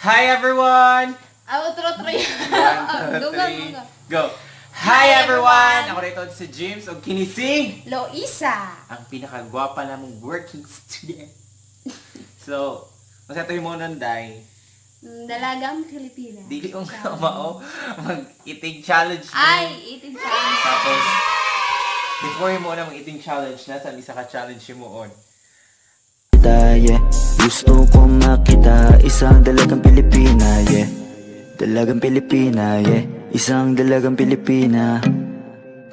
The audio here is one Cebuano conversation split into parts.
Hi, everyone! Ah, otro, otro yan. One, two, Go, go, three, go. go! Hi, Hi, everyone! everyone! Ako rito si James og kini si Loisa. ang pinakagwapa namong working student. So, masaya mo nun, Day. Dalagang Pilipina. Dili ko nga mao mag-eating challenge ni. Ay, eating challenge. Tapos, before mo na mag-eating challenge, nasa isa ka challenge mo on. Kita, yeah. Gusto ko makita isang dalagang Pilipina, yeah. Dalagang Pilipina, yeah. Isang dalagang Pilipina.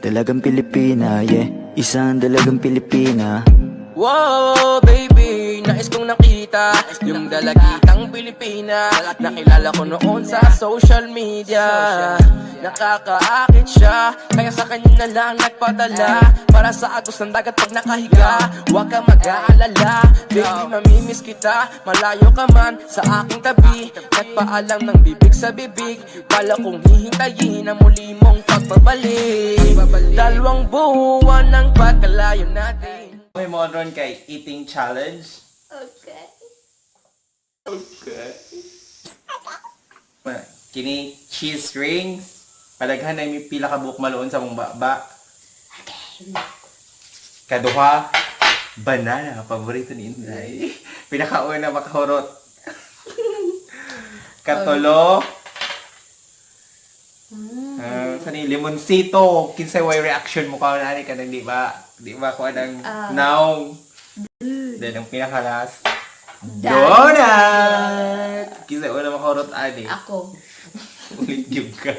Dalagang Pilipina, yeah. Isang dalagang Pilipina. Wow, baby, nais kong nakita yung dalagitang Pilipina. Nakilala ko noon sa social media. Nakakaakit siya, kaya sa kanya na lang nagpadala. Para sa agos ng dagat pag nakahiga. Huwag kang mag-aalala, baby, mamimiss kita. Malayo ka man sa aking tabi, nagpaalam ng bibig sa bibig. Bala kong hihintayin ang muli mong pagbabalik. 2 buwan ng pagkalayo natin. May mo ron kay eating challenge. Okay. Okay. Kini cheese rings. Palaghan na may pila ka buok maluon sa mong baba. Kaduha, banana, paborito ni Inday. Pinakauna makahurot. Katulo, sa ni limoncito, kinsay way reaction mo ka nani kanang di ba? Di ba ko anang naong. Then ang pinakalas, donut! Kinsay una makahurot ani. Ako. Ulit yung ka.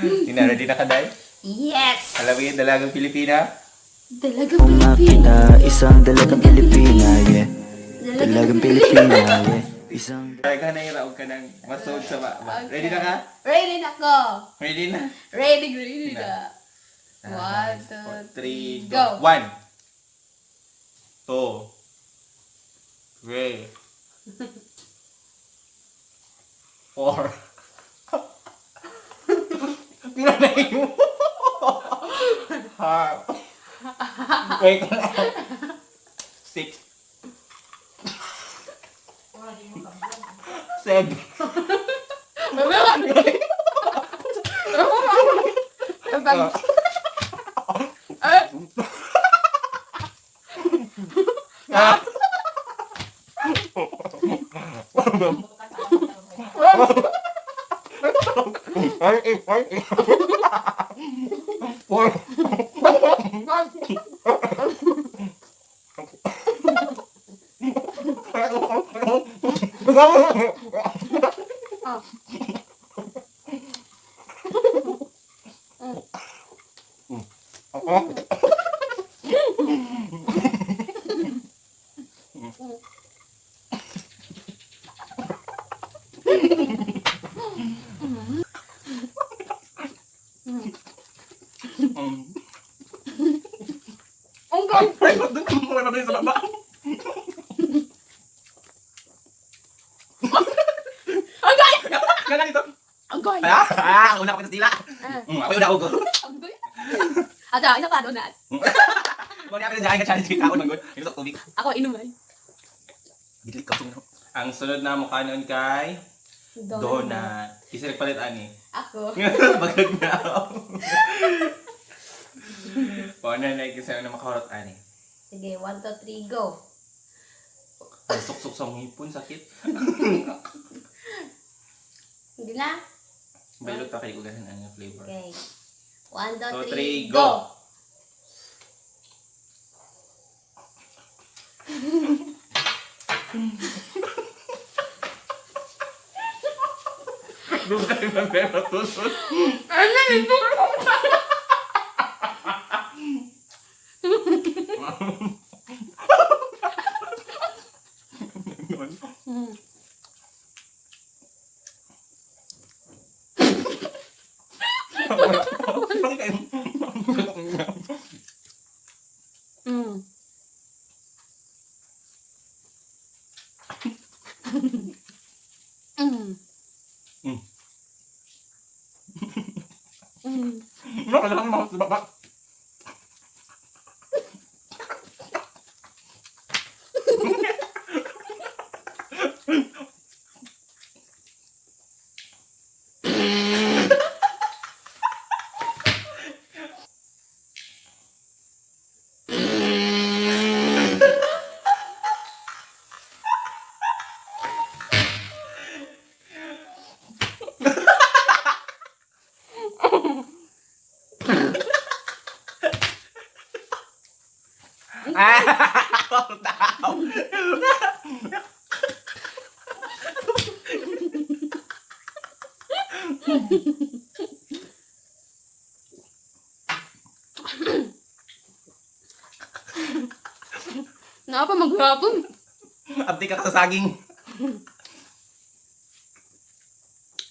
Ina, ready na ka, Day? Yes! Alam mo yun, dalagang Pilipina? Dalagang Kung Pilipina. makita isang dalagang Pilipina, yeah. Dalagang Pilipina, yeah. Isang Dalaga na yung raog ka ng masod sa baba. Ready na ka? Ready na ko. Ready na? Ready, ready Na. na. One, two, Four, three, three, go. go. One. Two. Three. Four. Pinanay mo. Half. Wait lang. Six. Seven. Ah. Ay, ay, ay. Four. Unggoy! Ay, doon ka muna sa baba. Unggoy! Gana dito. Unggoy! Ah, una ko sa dila. Ako yung daog. Unggoy! Ata, isa pa, donut. Mo na ako ka challenge kita ako manggod. Ito tubig. Ako, inumay. Gitlik ka. Ang sunod na mukha noon kay Donut. Kasi nagpalit ani. Ako. Bagag na ako. Paano na kasi na makahurot ani. Sige, one, two, three, go. Ang suksok sa ngipon sakit. Hindi na? Balot pa kay ugahan ang flavor. Okay. One, two, Two, three, three, go. go. Doon kayo matutot. Ano ito? Ano ka lang mga baba? Ah! Tao. Naa pa maghapon. Abdi ka sa saging.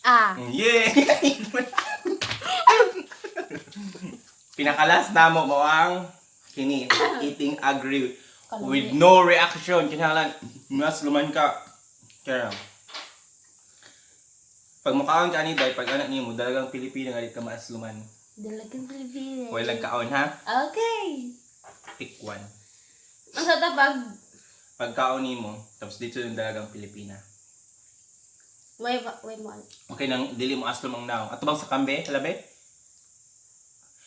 Ah. Yeah! Pinakalas na mo mo ang kini eating agree with no reaction, kinahanglan mas luman ka. Kaya pag mukaon ka ani day, pag anak nimo dalagang Pilipina nga di ka maasluman. Dalagang Pilipina. Way lang kaon ha. Okay. Pick one. Ang sa tapag, Pagkaon nimo tapos dito yung dalagang Pilipina. Way, way mo. Okay nang dili mo aslom ang naong. Ato bang sa kambe, labi?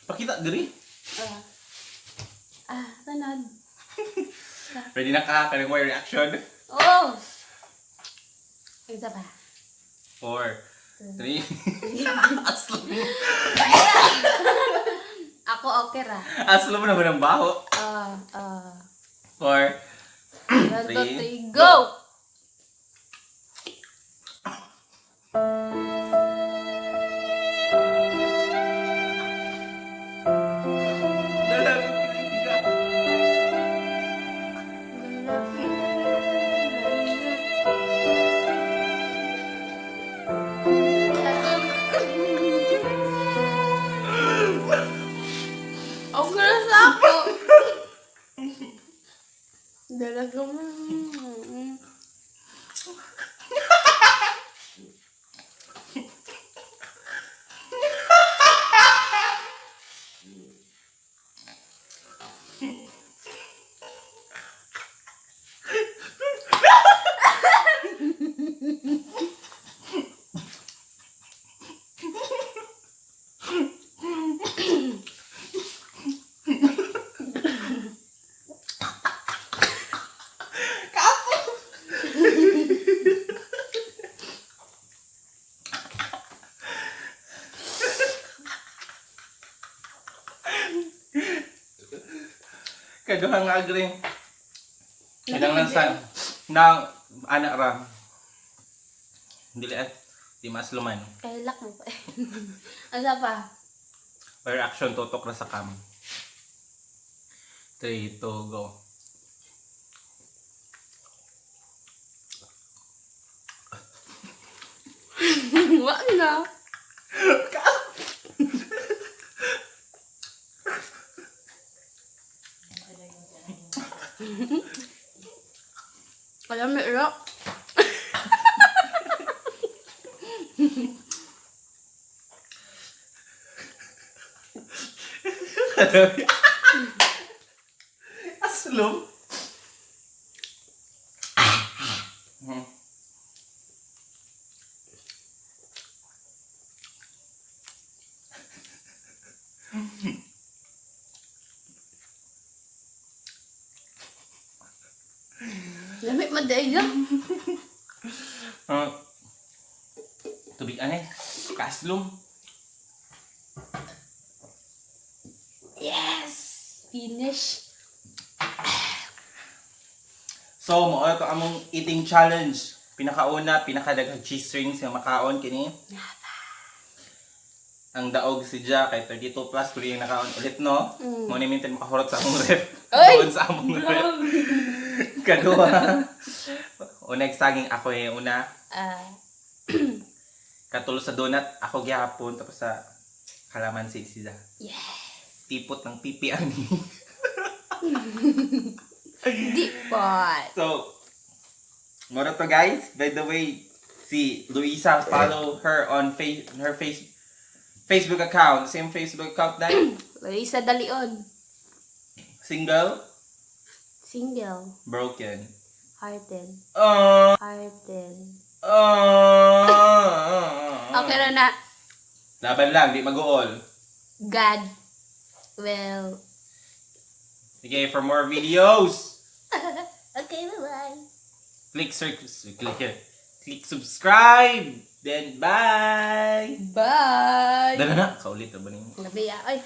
Pakita diri. Ah. Ah, tanod. Ready na ka kanang way reaction? Oh! Isa pa. 4, 3. Aslom. Ako okay ra. Aslom naman ang baho. Ah, ah. 4. 1, 2, Three, 3, go! Okay na sa ako. Dalaga mo. Kaduhang agree. Kailangan sa na anak ra. Dili at di maasluman. Kailak mo pa. Asa pa? May reaction tutok ra sa cam. 3, 2, go. Wag na. Alam mo, iro. Aslom. Lamig madayo. Ah. Tubig ane. Kaslom. Yes! Finish. So, mao to among eating challenge. Pinakauna, pinakadaghang cheese rings nga makaon kini. Ang daog si Ja kay 32 plus tuloy yung nakaon ulit no. Mo ni mintin makahurot sa among ref. Ay! Doon sa among ref. Kaduha. Unag saging ako yung una. Ah, Katulo sa donut ako gihapon tapos sa kalamansi si Ja. Yes. Tipot ng pipi ani. Deep pot. So, moro to guys. By the way, si Luisa, follow her on face her face Facebook account. Same Facebook account dahil. Luisa Dalion. Single, Single. broken. Hearted. Hearted. Okay na na. Laban lang, di mag-uol. God will. Okay, for more videos, Okay, bye-bye. click here. Click subscribe. Then, bye! Bye! Dala na! Kaulit na ba niyo? Labi ah. Ay.